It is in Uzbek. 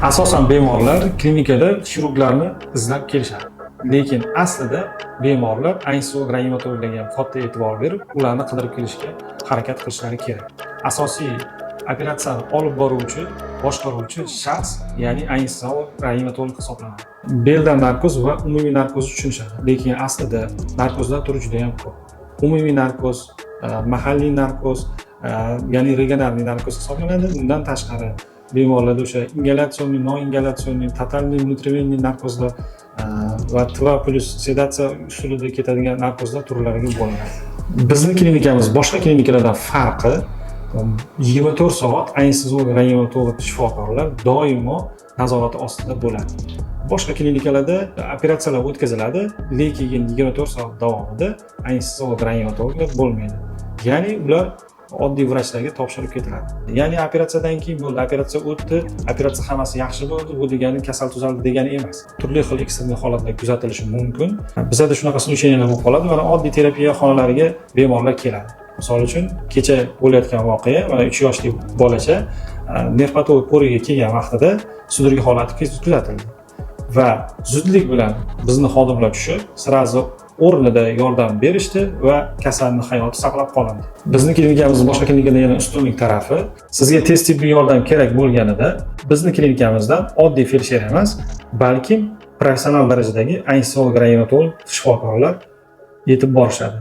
Asosan bemorlar klinikada xirurglarni izlab kelishadi. Lekin aslida bemorlar anesteziolog reanimatologlarga ham katta e'tibor berib, ularni qidirib kelishga harakat qilishlari kerak. Asosiy operatsiyani olib boruvchi, boshqaruvchi shaxs, ya'ni anesteziolog reanimatolog hisoblanadi. Beldan narkoz va umumiy narkozni tushunishadi, lekin aslida narkozlar turi juda ham ko'p. Umumiy narkoz, mahalliy narkoz, ya'ni региональный narkoz hisoblanadi. Undan tashqari bemorlarda o'sha ингаляционный, ноингаляционный, тотальный внутривенный narkozlar va ТИВА плюс sedatsiya usulida ketadigan narkozlar turlariga bo'linadi. Bizni klinikamiz boshqa klinikalardan farqi, 24 soat anesteziolog reanimatolog shifokorlar doimo nazorati ostida bo'ladi. Boshqa klinikalarda operatsiyalar o'tkaziladi, lekin 24 soat davomida anesteziolog reanimatologlar bo'lmaydi. Ya'ni ular oddiy vrachlarga topshirib ketiladi. Ya'ni operatsiyadan keyin bo'ldi, operatsiya o'tdi, operatsiya hammasi yaxshi bo'ldi, bu degani kasal tuzaldi degani emas. Turli xil экстренный holatlar kuzatilishi mumkin. Bizada shunaqa случай lar bo'lib qoladi. Mana, oddiy terapiya xonalariga bemorlar keladi. Misol uchun, kecha bo'layotgan voqea, mana, 3 yoshli bolacha nevropatolog ko'rigiga kelgan vaqtida судорога holati kuzatildi va zudlik bilan bizni xodimlar tushib, сразу o'rnida yordam berishdi va kasalni hayoti saqlab qolindi. Bizni klinikamizni boshqa klinikadan yana ustunlik tarafi, sizga tez tibbiy yordam kerak bo'lganida bizni klinikamizdan oddiy feldsher emas, balkim professional darajadagi anesteziolog reanimatolog shifokorlar yetib borishadi.